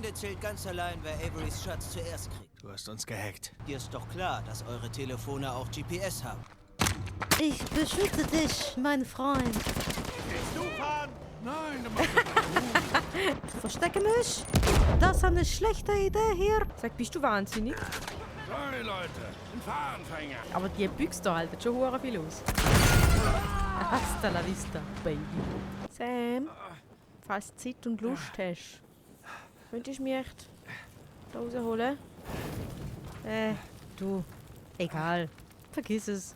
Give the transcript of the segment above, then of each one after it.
Ende zählt ganz allein, wer Averys Schatz zuerst kriegt. Du hast uns gehackt. Dir ist doch klar, dass eure Telefone auch GPS haben. Ich beschütze dich, mein Freund. Willst du fahren? Nein, mach Verstecke mich. Das ist eine schlechte Idee hier. Sag, bist du wahnsinnig? Sorry, Leute. Ein Fahranfänger. Aber die Büchse da halten schon hure viel aus. Hasta la vista, Baby. Sam, falls du Zeit und Lust hast, könntest du mich echt da rausholen? Du, egal. Vergiss es.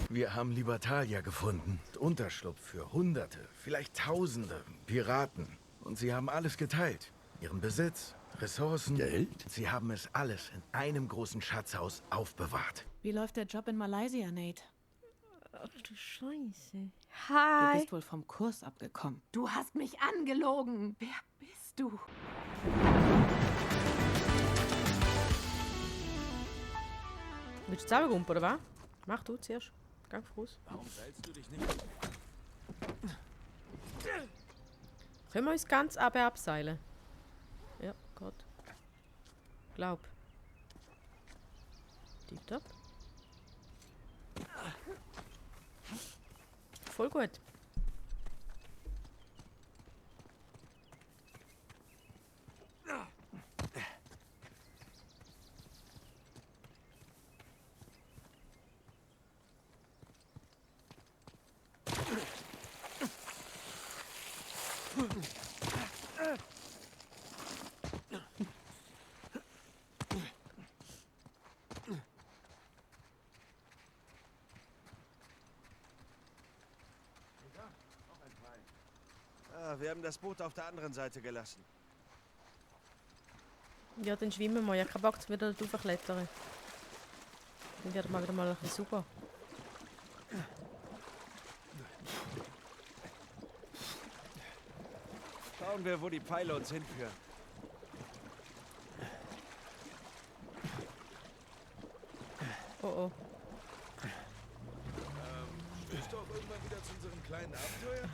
Wir haben Libertalia gefunden. Unterschlupf für Hunderte, vielleicht Tausende Piraten. Und sie haben alles geteilt. Ihren Besitz, Ressourcen. Geld? Sie haben es alles in einem großen Schatzhaus aufbewahrt. Wie läuft der Job in Malaysia, Nate? Ach du Scheiße. Du Hi. bist wohl vom Kurs abgekommen. Du hast mich angelogen. Wer bist du? Willst du zusammenkumpen, oder was? Mach du zuerst. Gang voraus. Warum seilst du dich nicht? Können wir uns ganz abseilen? Ja, Gott. Glaub. Tipptopp. Voll gut. Wir haben das Boot auf der anderen Seite gelassen. Ja, dann schwimmen wir. Ich habe keinen Bock, wieder da raufzuklettern. Dann wird mal wieder mal ein bisschen super. Schauen wir, wo die Pfeile uns hinführen. Oh oh. Bist du auch irgendwann wieder zu unserem kleinen Abenteuer?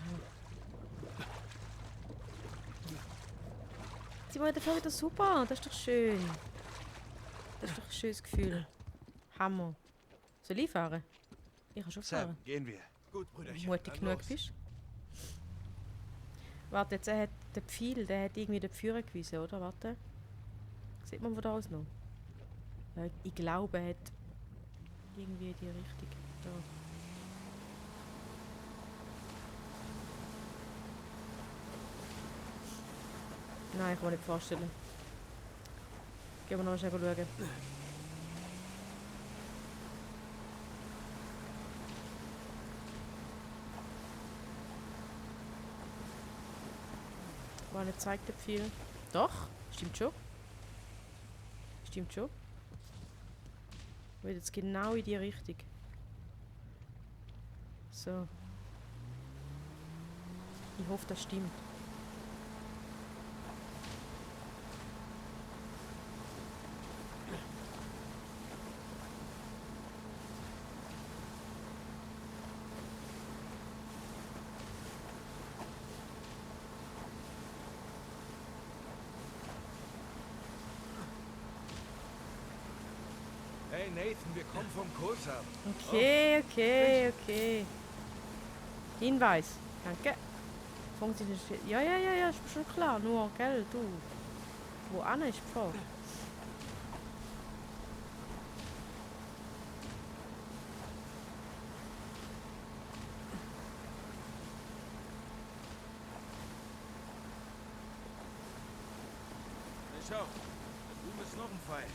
Sie wollen dafür wieder super. Das ist doch schön. Das ist doch ein schönes Gefühl. Hammer. Soll ich fahren? Ich kann schon fahren. Sam, gehen wir. Gut, Brüderchen. Mutig dann genug los. bist. Warte, jetzt hat der Pfeil, der hat irgendwie den Führer gewiesen, oder? Warte. Sieht man von da aus noch? Ich glaube, er hat irgendwie die Richtung. Da. Nein, ich kann mir nicht vorstellen. Gehen wir noch schnell schauen. War nicht zeigt der Pfeil. Doch, stimmt schon. Stimmt schon. Will jetzt genau in die Richtung. So. Ich hoffe, das stimmt. Hey Nathan, wir kommen vom Kurs ab. Okay, okay. Hinweis. Danke. Funktioniert. Ja, ist mir schon klar. Nur, gell, du. Wo Anna ist vor? Na schau, da drüben ist noch ein Pfeil.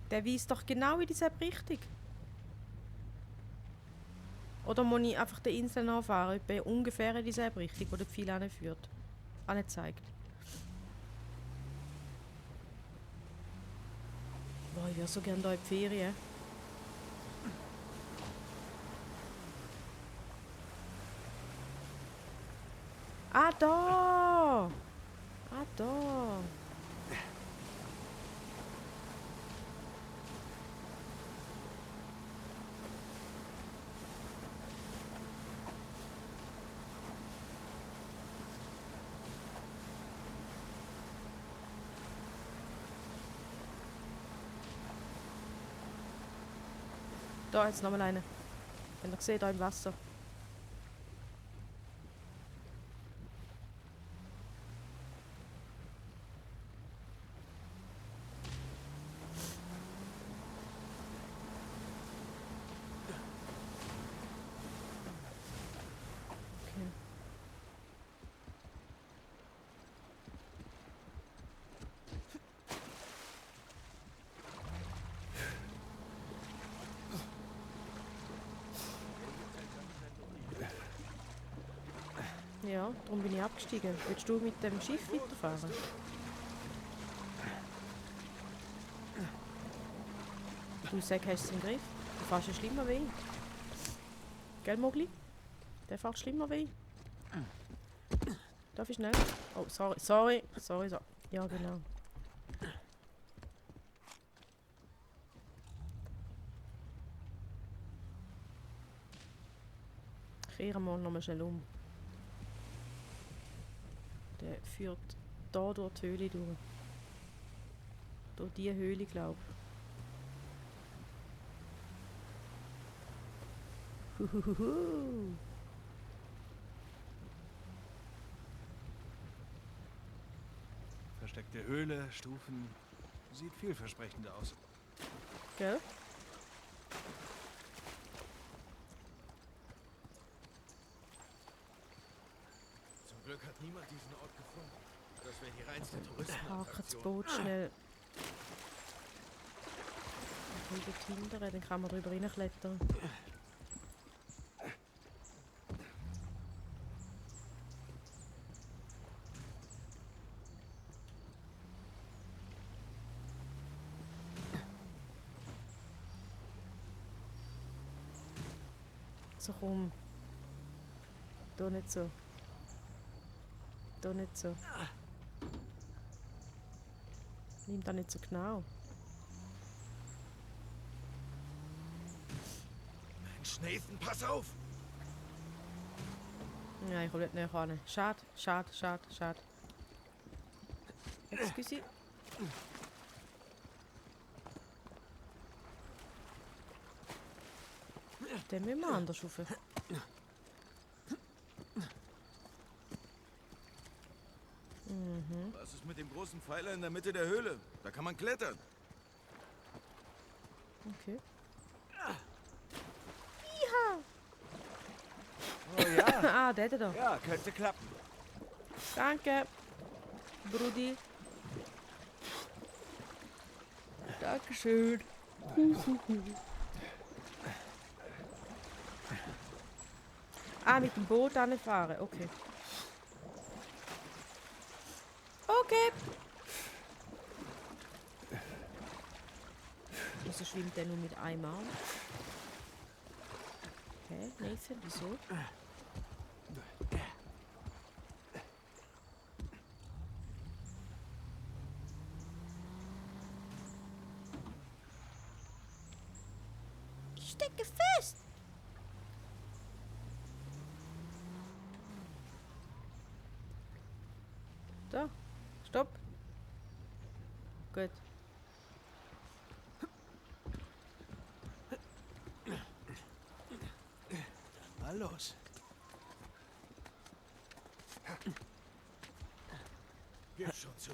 Der weist doch genau in diese Richtung. Oder muss ich einfach die Insel nachfahren, bei ungefähr in diese Richtung, wo der Pfeil anführt? Anzeigt. Boah, ich wäre so gerne hier in die Ferien. Ah, da! Ah, da! Da jetzt nochmal eine. Habt ihr gesehen, da im Wasser. Okay. Ja, darum bin ich abgestiegen. Willst du mit dem Schiff weiterfahren? Du sagst, hast es im Griff. Du fährst ja schlimmer wie ich. Gell, Mogli? Der fährt schlimmer wie ich. Darf ich schnell? Oh, sorry. Ja, genau. Ich kehre mal nochmal schnell um. Der führt da durch die Höhle durch. Durch diese Höhle, glaube ich. Huhuhuhu. Versteckte Höhle, Stufen. Sieht vielversprechend aus. Gell? Zum Glück hat niemand diesen Ort gefunden. Das wäre die reinste Haken das Touristenattraktion. Boot schnell. Drüber hindern, dann kann man drüber reinklettern. So komm. Da nicht so. Da nicht so. Nimm da nicht so genau. Mensch, Nathan, pass auf! Ja, ich komme nicht näher ran. Schade. Excuse. Den müssen wir anders rauf. Was ist mit dem großen Pfeiler in der Mitte der Höhle? Da kann man klettern. Okay. Oh ja, Ah, der da. ja, könnte klappen. Danke, Brudi. Dankeschön. Ah, mit dem Boot anfahren. Okay. Okay. Wieso schwimmt der nur mit einem Arm? Hä? Nathan, wieso? Ich stecke fest! So, stopp. Gut. Mal los. Gib schon zu.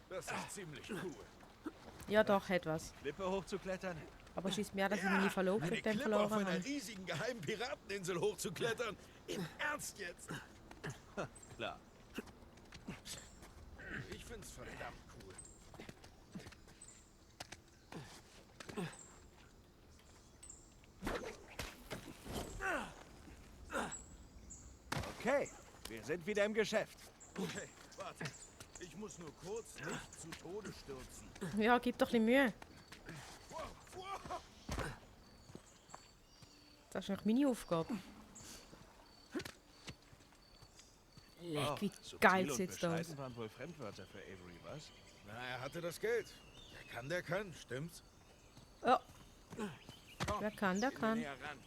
Das ist ziemlich cool. Ja doch, etwas. Klippe hochzuklettern. Aber schießt mir, dass ich meine Verlobte Eine mit dem Klippe auf verloren einer habe. riesigen geheimen Pirateninsel hochzuklettern. Im Ernst jetzt? Klar. Ich find's verdammt cool. Okay, wir sind wieder im Geschäft. Okay, warte. Ich muss nur kurz nicht zu Tode stürzen. Ja, gib doch ein bisschen Mühe. Das ist eigentlich meine Aufgabe. Leck, wie geil subtil und sitzt das. bescheiden waren wohl Fremdwörter für Avery, was? Na, er hatte das Geld. Der kann, stimmt's? Ja, Komm, wer kann, der geh mir kann. näher ran.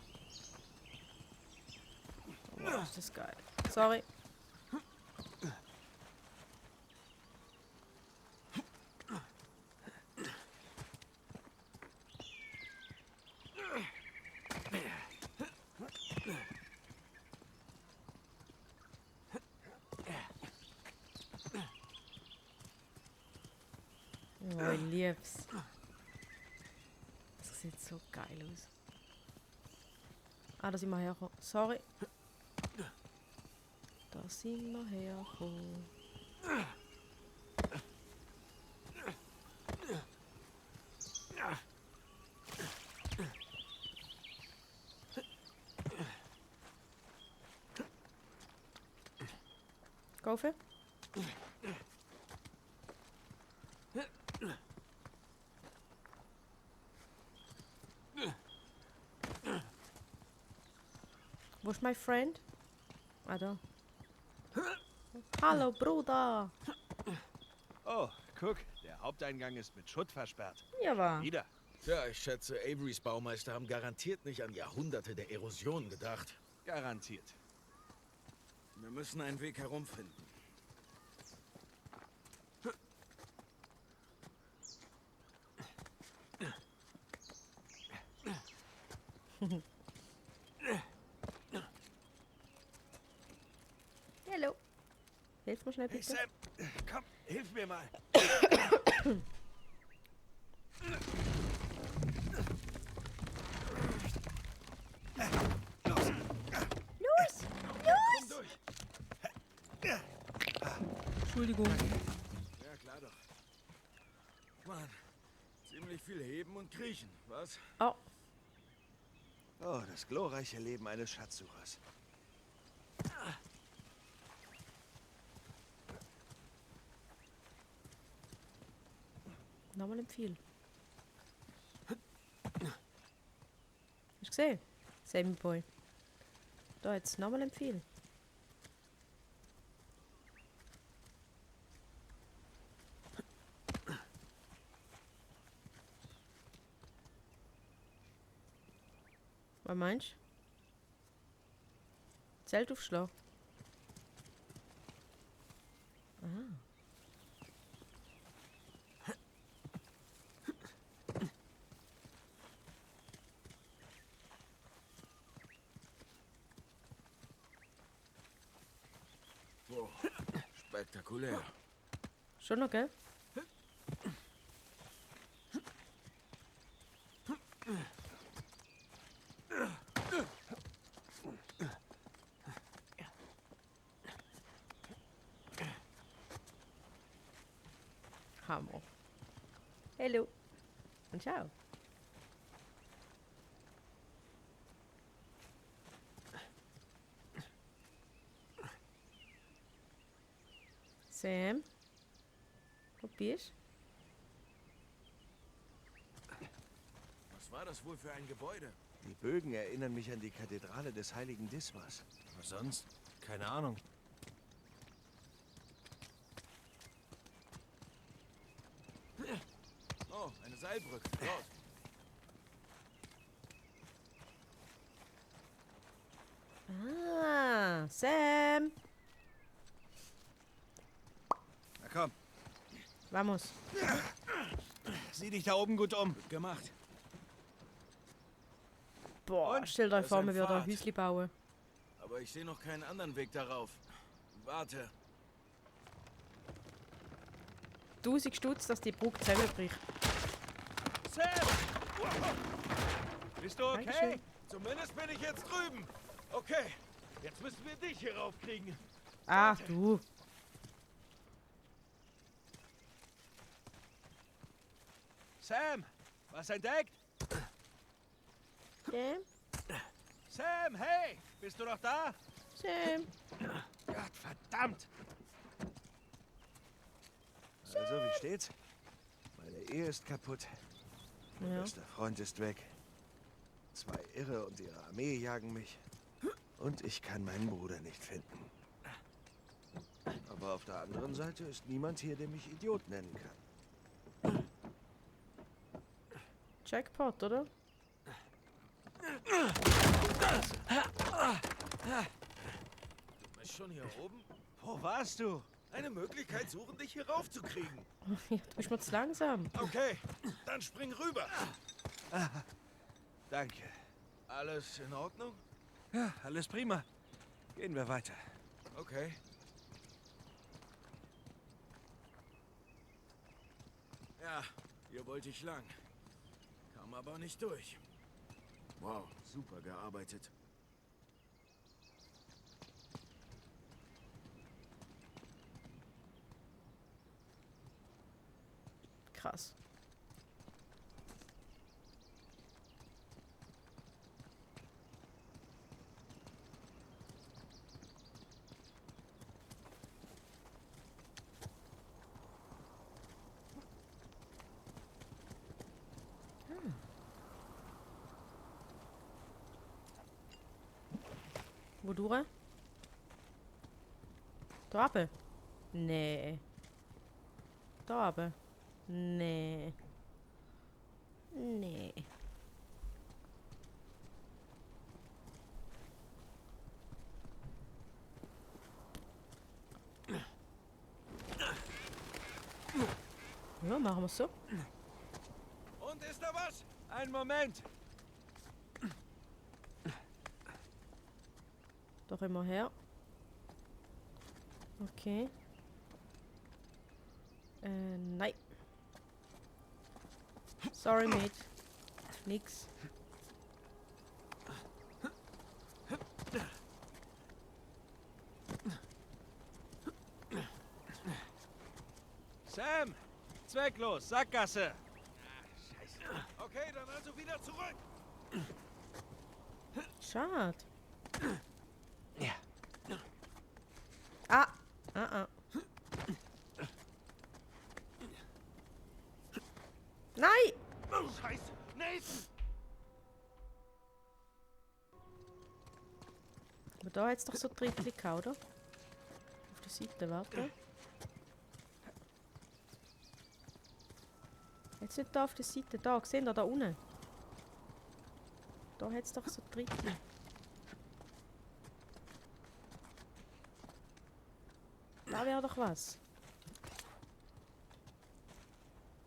Wow, ist das geil. Sorry. Oh, ich lieb's. Das sieht so geil aus. Ah, da sind wir hergekommen. Sorry. Da sind wir hergekommen. Kaufen? Wo ist mein Freund? Ah, da. Hallo, Bruder. Oh, guck, der Haupteingang ist mit Schutt versperrt. Ja, war. Wieder. Tja, ich schätze, Averys Baumeister haben garantiert nicht an Jahrhunderte der Erosion gedacht. Garantiert. Wir müssen einen Weg herumfinden. Hallo. Hilf mir schnell Hey bitte. Sam, komm, hilf mir mal. Los! Komm durch. Entschuldigung. Ja, klar doch. Mann, ziemlich viel heben und kriechen, was? Oh, Oh, das glorreiche Leben eines Schatzsuchers. nochmal empfehlen. Hast du gesehen? Sammy Boy. Da jetzt nochmal empfehlen. Was meinst du? Zeltaufschlag. Ah. Boah, spektakulär. Schon noch, gell? Hammer. Hallo. Und ciao. Sam? Wo bist Was war das wohl für ein Gebäude? Die Bögen erinnern mich an die Kathedrale des heiligen Dismas. Was sonst? Keine Ahnung. Oh, eine Seilbrücke. Dort. Ah, Sam. Na komm, Vamos. sieh dich da oben gut um. Gut gemacht. Boah, Und? stell dir Das vor, ist wir ein würden ein Pfad. Häuschen bauen. Aber ich sehe noch keinen anderen Weg darauf. Warte. 1000 Stutz, dass die Brücke zusammenbricht. Sam! Bist du okay? Dankeschön. Zumindest bin ich jetzt drüben. Okay. Jetzt müssen wir dich hier raufkriegen. Ah, du. Sam, was entdeckt? Sam? Sam, hey, bist du noch da? Sam? Gott, verdammt! Also, wie steht's? Meine Ehe ist kaputt. Mein Ja. bester Freund ist weg. 2 Irre und ihre Armee jagen mich. Und ich kann meinen Bruder nicht finden. Aber auf der anderen Seite ist niemand hier, der mich Idiot nennen kann. Jackpot, oder? Du bist schon hier oben? Wo warst du? Eine Möglichkeit suchen, dich hier raufzukriegen. Ja, du bist mir zu langsam. Okay, dann spring rüber. Danke. Alles in Ordnung? Ja, alles prima. Gehen wir weiter. Okay. Ja, hier wollte ich lang. Kam aber nicht durch. Wow, super gearbeitet. Krass. Wo durch? Da oben? Nee. Da oben? Nee. Nee. Ja, machen wir so. Und ist da was? Einen Moment. Doch immer her. Okay. Nein. Sorry, mate. Nix. Sam! Zwecklos, Sackgasse! Scheiße. Okay, dann also wieder zurück! Schade. Ja. Ah! Ah. Nein! Oh, Scheiße! Nathan! Aber da hat es doch so Trittli gehabt, oder? Auf der Seite, warte. Jetzt nicht da auf der Seite, da, gesehen da unten. Da hat es doch so Trittli. Da wäre doch was.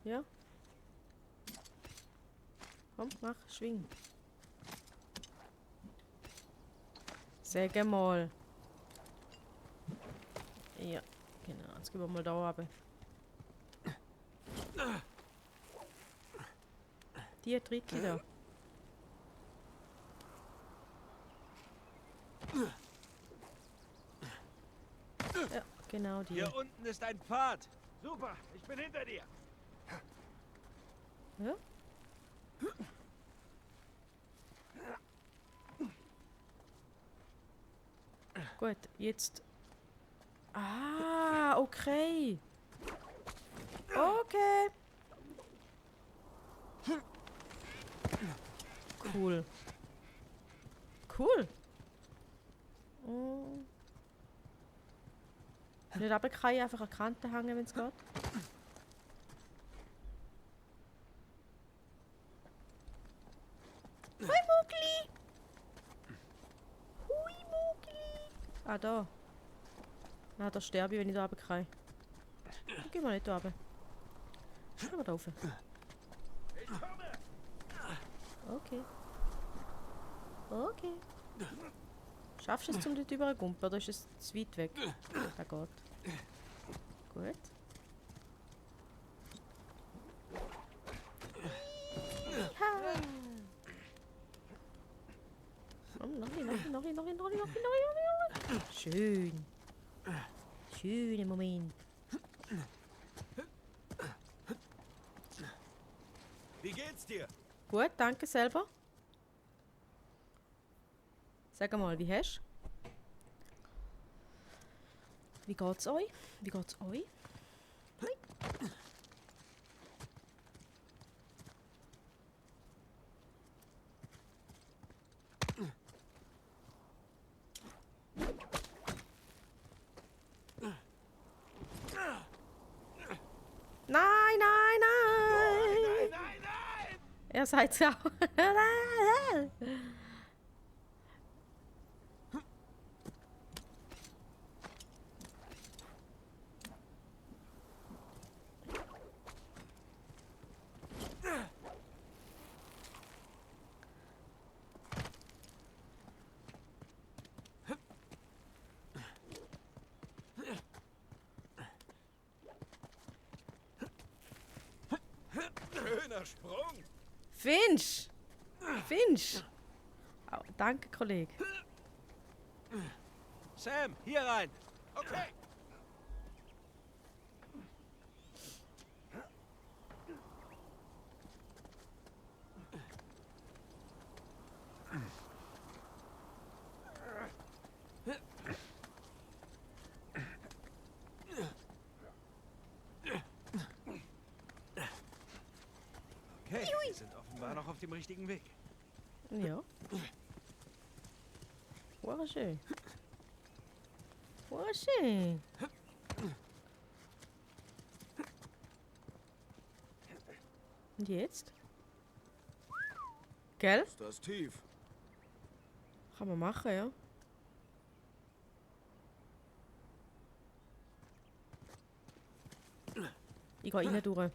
Ja? Komm, mach, schwing. Sag mal. Ja, genau. Jetzt gehen wir mal da runter. Die Trittli da. Ja, genau die. Hier unten ist ein Pfad. Super, ich bin hinter dir. Ja? Gut, jetzt. Ah, okay. Okay. Cool. Cool. Mm. Nicht runterfallen, einfach an die Kante hängen, wenn es geht. Hui Mugli! Hui Mugli! Ah, da. Ah, da sterbe ich, wenn ich da runterfalle. Dann gehen wir nicht da runter. Gehen wir da rauf. Okay. Okay. Schaffst du es zum dort über Gumpen oder ist es zu weit weg? Da geht. Gut. Ja. Noch. Schön. Schöner Moment. Wie geht's dir? Gut, danke selber. Sag mal, wie hast du? Wie geht's euch? Wie geht's euch? Nein! Nein! Ihr seid's auch. Schöner Sprung. Finch! Finch! Oh, danke, Kollege. Sam, hier rein. Okay. Okay, wir sind offenbar noch auf dem richtigen Weg. Ja. War schön. War schön. Und jetzt? Gell? Ist das tief? Kann man machen, ja. Ich gehe rein durch.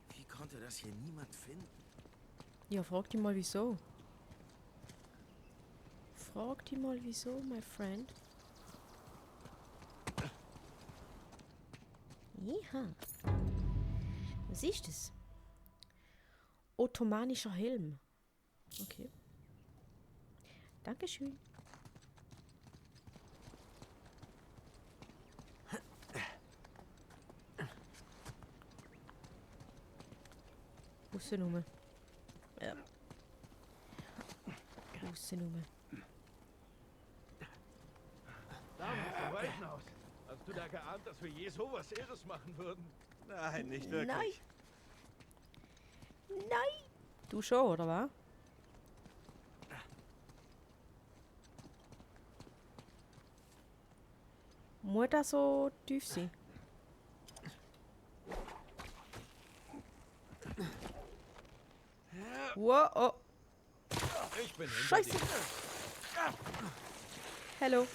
Wie konnte das hier niemand finden? Ja, frag dich mal wieso. Frag dich mal wieso, my friend. Ja. Was ist das? Ottomanischer Helm. Okay. Dankeschön. Bussenummer. Ja. Bussenummer. Damals vom Waisenhaus. Hast du da geahnt, dass wir je sowas Irres machen würden? Nein, nicht wirklich. Nein. Nein. Du schon, oder was? Muss das so tief sein? Wow, oh. Ich bin hinter Scheiße. dir. Hallo.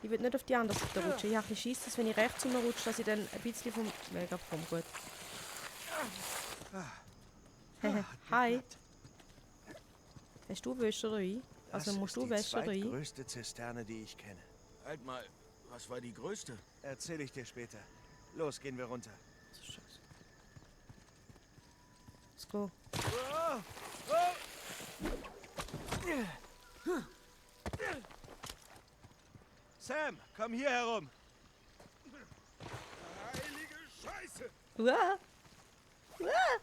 Ich will nicht auf die andere Seite rutschen. Ich habe ein Schiss, dass wenn ich rechts rutsche, dass ich dann ein bisschen vom Weg abkomme. Gut. Hi. Hast du Wäsche oder ich? Also Das musst ist du Wäsche oder die ich? zweitgrößte Zisterne, die ich kenne. Halt mal, was war die größte? Erzähl ich dir später. Los, gehen wir runter. Scheiße. Let's go. Sam, komm hier herum. Heilige Scheiße! Uah. Uah.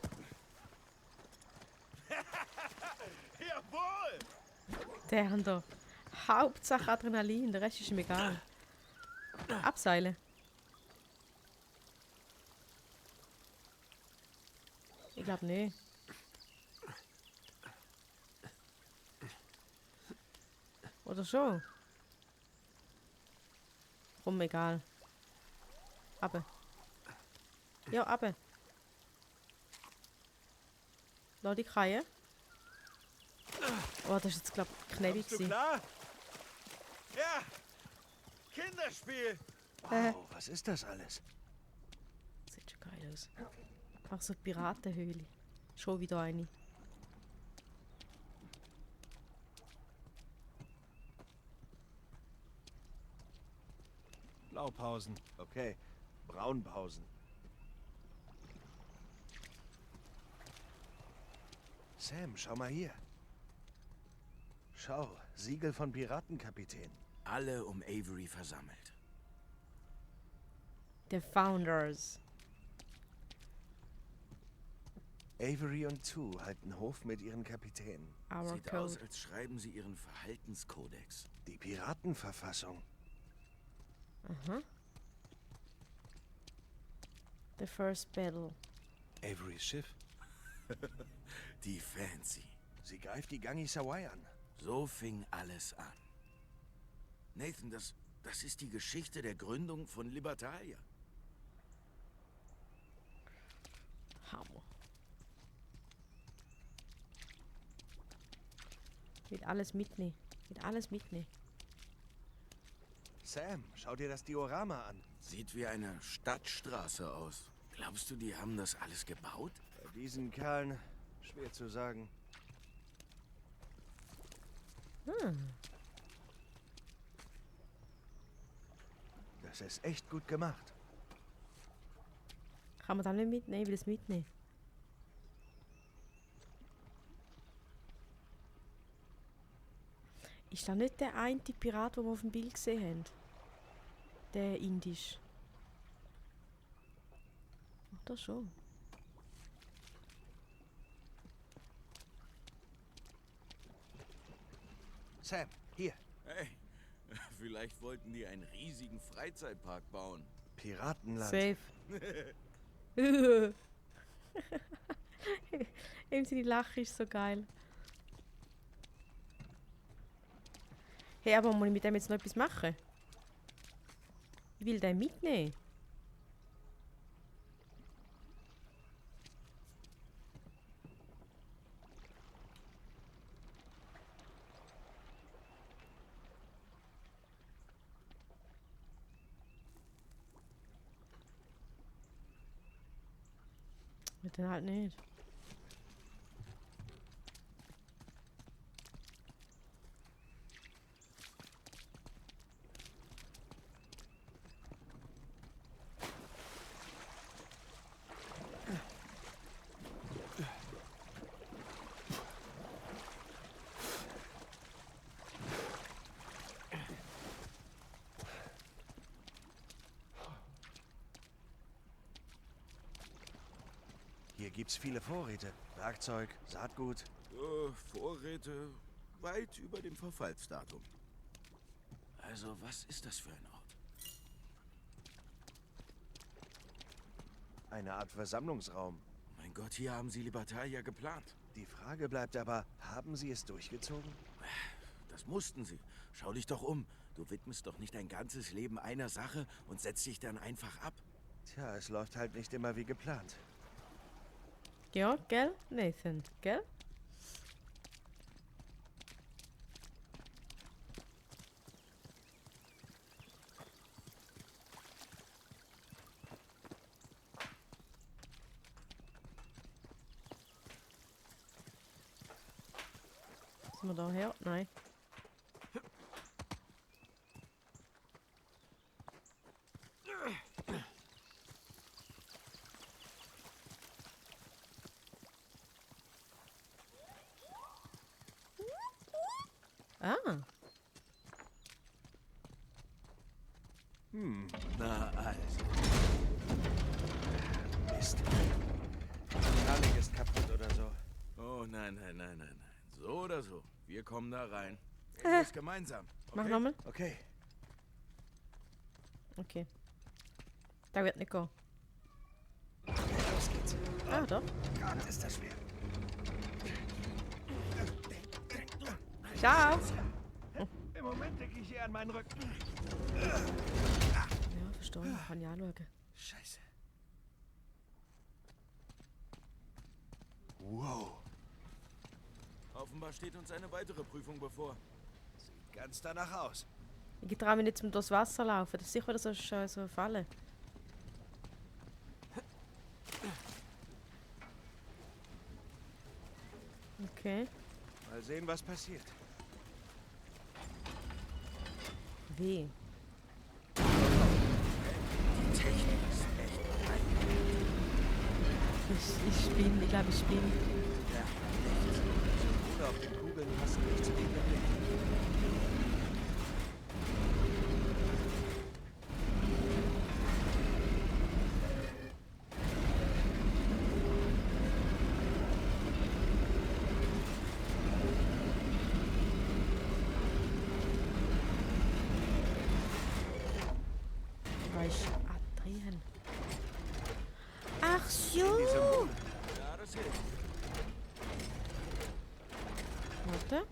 Jawohl! Der haben da. Hauptsache Adrenalin, der Rest ist ihm egal. Abseile. Ich glaube nicht. Oder schon? Rum egal. Abe. Ja, abe. Lass die Kreie. Oh, das ist jetzt, glaube ich, knebig Bist du gewesen. klar? Ja! Kinderspiel! Wow, was ist das alles? Sieht schon geil aus. Ach, so eine Piratenhöhle. Schon wieder eine. Blaupausen. Okay. Braunpausen. Sam, schau mal hier. Schau, Siegel von Piratenkapitän. Alle um Avery versammelt. The Founders. Avery und Tu halten Hof mit ihren Kapitänen. Our Sieht aus, Code. als schreiben sie ihren Verhaltenskodex. Die Piratenverfassung. Aha. The First Battle. Averys Schiff. Die Fancy. Sie greift die Gangi Sawai an. So fing alles an. Nathan, das ist die Geschichte der Gründung von Libertalia. Hammer. Will alles mitnehmen. Will alles mitnehmen. Sam, schau dir das Diorama an. Sieht wie eine Stadtstraße aus. Glaubst du, die haben das alles gebaut? Bei diesen Kerlen schwer zu sagen. Das ist echt gut gemacht. Kann man das nicht mitnehmen? Ich will es mitnehmen. Ist das nicht der eine Pirat, den wir auf dem Bild gesehen haben? Der indisch. Ach, das schon. Sam, hier. Hey, vielleicht wollten die einen riesigen Freizeitpark bauen. Piratenland. Safe. Eben seine Lache ist so geil. Hey, aber muss ich mit dem jetzt noch etwas machen? Ich will den mitnehmen. Mit den halt nicht. Hier gibt's viele Vorräte. Werkzeug, Saatgut. Vorräte weit über dem Verfallsdatum. Also, was ist das für ein Ort? Eine Art Versammlungsraum. Mein Gott, hier haben sie Libertalia geplant. Die Frage bleibt aber, haben sie es durchgezogen? Das mussten sie. Schau dich doch um. Du widmest doch nicht dein ganzes Leben einer Sache und setzt dich dann einfach ab. Tja, es läuft halt nicht immer wie geplant. Ja, gell, Nathan, gell? Sind wir da her? Nein. Ah, Na also. Mist. Die Panik ist kaputt oder so. Oh nein, nein, nein, nein, nein. So oder so. Wir kommen da rein. Wir gehen gemeinsam. mach nochmal. Okay. Okay. Da wird nicht gehen. Los geht's. Ah, doch. Gott, ist das schwer. Ciao. Im Moment denke ich eher an meinen Rücken. Ja, verstanden. Kann ich anschauen. Scheiße. Wow. Offenbar steht uns eine weitere Prüfung bevor. Sieht ganz danach aus. Ich traue mich nicht zum durchs Wasser laufen. Das ist sicher wieder so eine Falle. Okay. Mal sehen, was passiert. Wie? Die Technik ist echt Ich spinne. Ich glaube, ich spinne. Symbole auf den Kugeln passen nicht zu dem der Blick. Drehen. Ach so. Die Symbole. Ja, das hilft. Warte.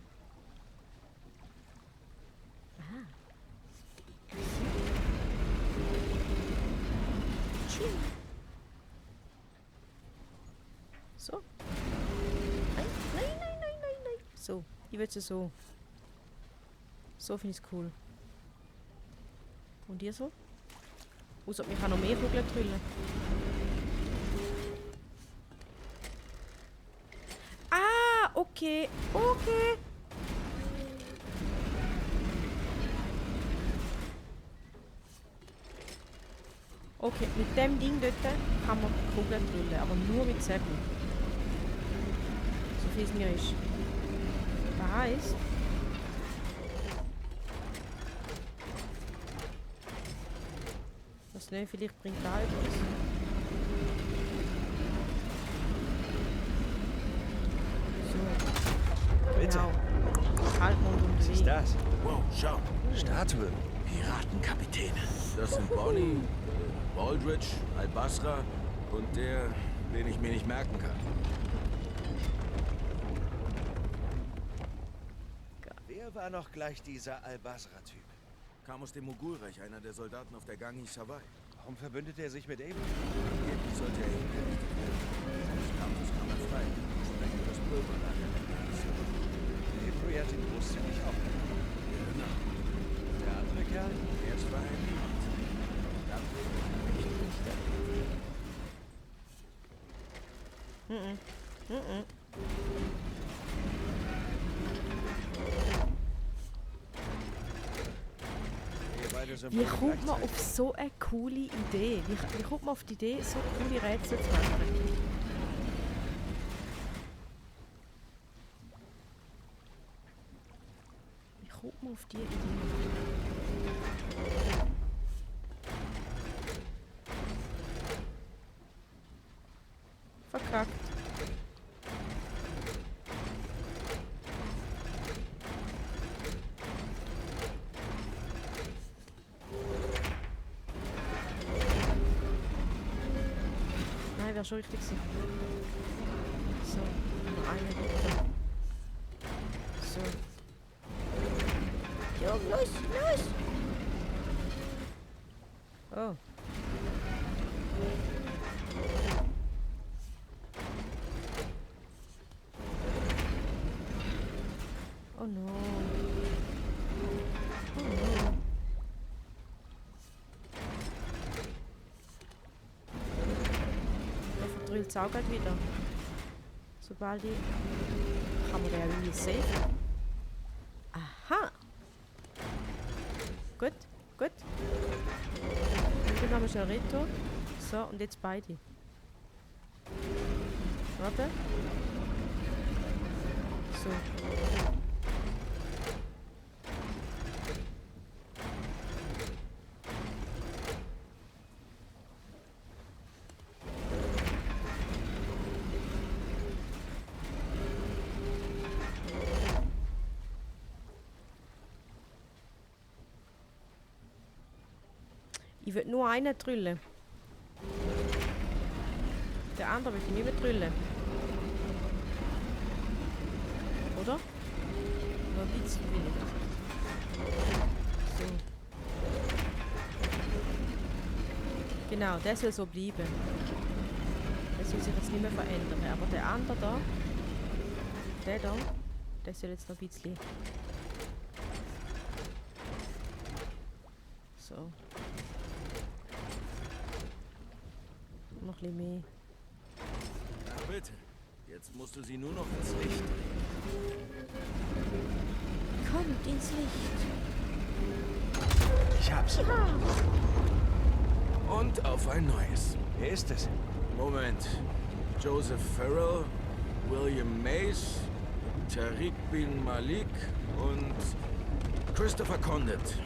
Aha. Tsching. So. Nein, nein, nein, nein, nein, nein. So, ich will es so. So finde ich es cool. Und ihr so? Außer mich kann noch mehr Kugeln drüllen. Ah, okay. Okay. Okay, mit dem Ding dort kann man Kugeln drüllen, aber nur mit Säbel. So viel es mir ist. Das heisst... Was nicht, vielleicht bringt da etwas. So. Bitte. Genau. Halt mal Was ist das? Wow, schau. Statue. Piratenkapitäne. Das sind Bonnie, Baldridge, Al-Basra und der, den ich mir nicht merken kann. Wer war noch gleich dieser Al-Basra-Typ? Kam aus dem Mogulreich, einer der Soldaten auf der Gangi Sawai. Warum verbündet er sich mit Avery? Angeblich sollte er ihn vernichtet werden. Seines Kampfes kam er frei und sprengte das Pulverlager der Gangi Sawai. Avery hat ihn großzügig aufgenommen. Genau. Der andere Kerl? Erst war er niemand. Dann wurde er Wie kommt man auf so eine coole Idee? Wie kommt man auf die Idee, so coole Rätsel zu machen? Wie kommt man auf die Idee? Verkackt. Nein, wäre schon richtig gewesen. So, noch eine weiter. So. Ja, los, los! Oh. Oh no. Oh no. Der verdrillt es auch gleich wieder. Sobald ich... Kann man den irgendwie safen? Aha! Gut, gut. Dann haben wir schon Reto. So, und jetzt beide. Warte. So. Ich will nur einen drüllen. Der andere will ich nicht mehr drüllen. Oder? Nur ein bisschen weniger. So. Genau, das soll so bleiben. Das soll sich jetzt nicht mehr verändern. Aber der andere da, der soll jetzt noch ein bisschen. So. Noch ein bisschen mehr. Na bitte. Jetzt musst du sie nur noch ins Licht drehen. Kommt ins Licht. Ich hab's. Ja. Und auf ein neues. Wer ist es? Moment. Joseph Farrell, William Mace, Tariq bin Malik und Christopher Condit.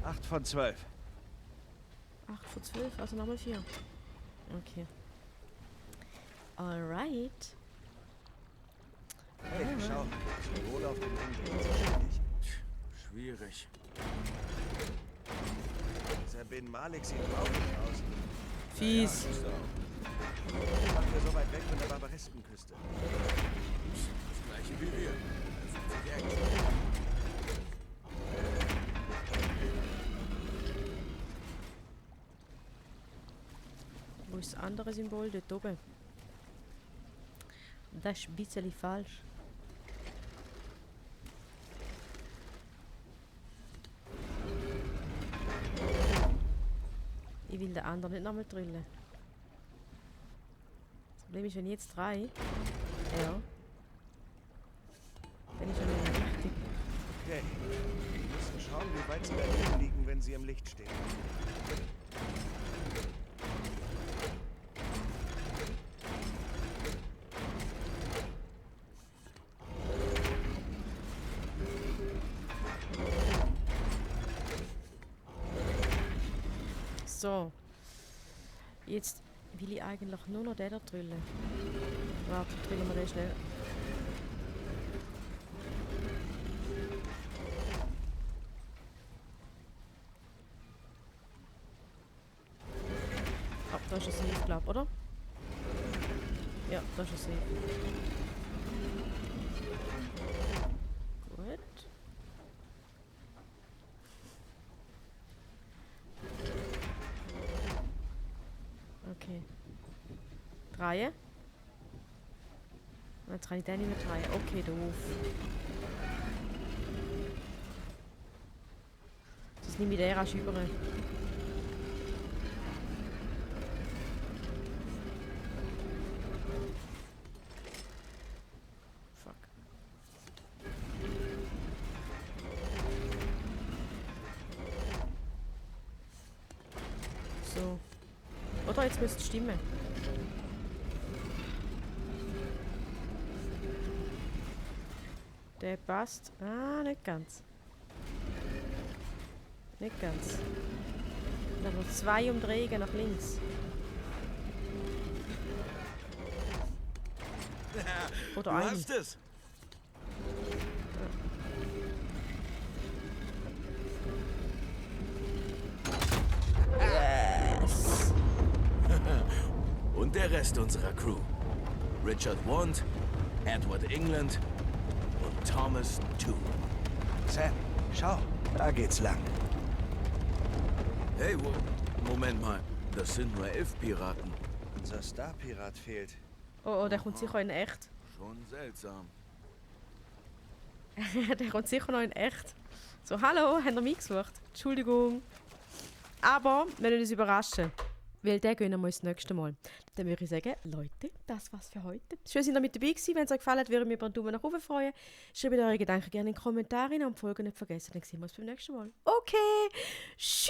8 von 12. 8 von 12, also nochmal 4. Okay. Alright. Hey, schau. Symbol auf dem Ring dreht sich ständig. Schwierig. Dieser Bin Malik sieht traurig aus. Fies. Ist er auch. Macht er so weit weg von der Barbareskenküste. Das gleiche wie wir. Das ist die Action. Wo ist das andere Symbol? Dort oben. Das ist ein bisschen falsch. Ich will den anderen nicht nochmal drüllen. Das Problem ist, wenn ich jetzt 3. Ja. Dann ist er nicht mehr richtig. Okay. Wir müssen schauen, wie weit sie daneben liegen, wenn sie im Licht stehen. So. Jetzt will ich eigentlich nur noch den da drüllen. Warte, drüllen wir den schnell. Ah, da ist ein Safe, glaube ich, oder? Ja, da ist ein Safe. Gut. Okay. Drehen. Jetzt kann ich den nicht mehr drehen. Okay, doof. Das nehme ich den rasch über. Fuck. So. Oder jetzt müsste es stimmen. Der passt. Ah, nicht ganz. Nicht ganz. Dann noch 2 Umdrehungen nach links. Oder Du eine. hast es. Yes. Und der Rest unserer Crew. Richard Wand, Edward England und Thomas Toole. Sam, schau, da geht's lang. Hey, Moment mal. Das sind nur 11 Piraten. Unser Star-Pirat fehlt. Oh, der kommt sicher in echt. Schon seltsam. Der kommt sicher noch in echt. So, hallo, habt ihr mich gesucht? Entschuldigung. Aber wir müssen uns überraschen. Weil den gehen wir das nächste Mal. Dann würde ich sagen, Leute, das war's für heute. Schön, dass ihr mit dabei gewesen. Wenn es euch gefallen hat, würde ich mich über einen Daumen nach oben freuen. Schreibt eure Gedanken gerne in die Kommentare und die Folge nicht vergessen. Dann sehen wir uns beim nächsten Mal. Okay, tschüss!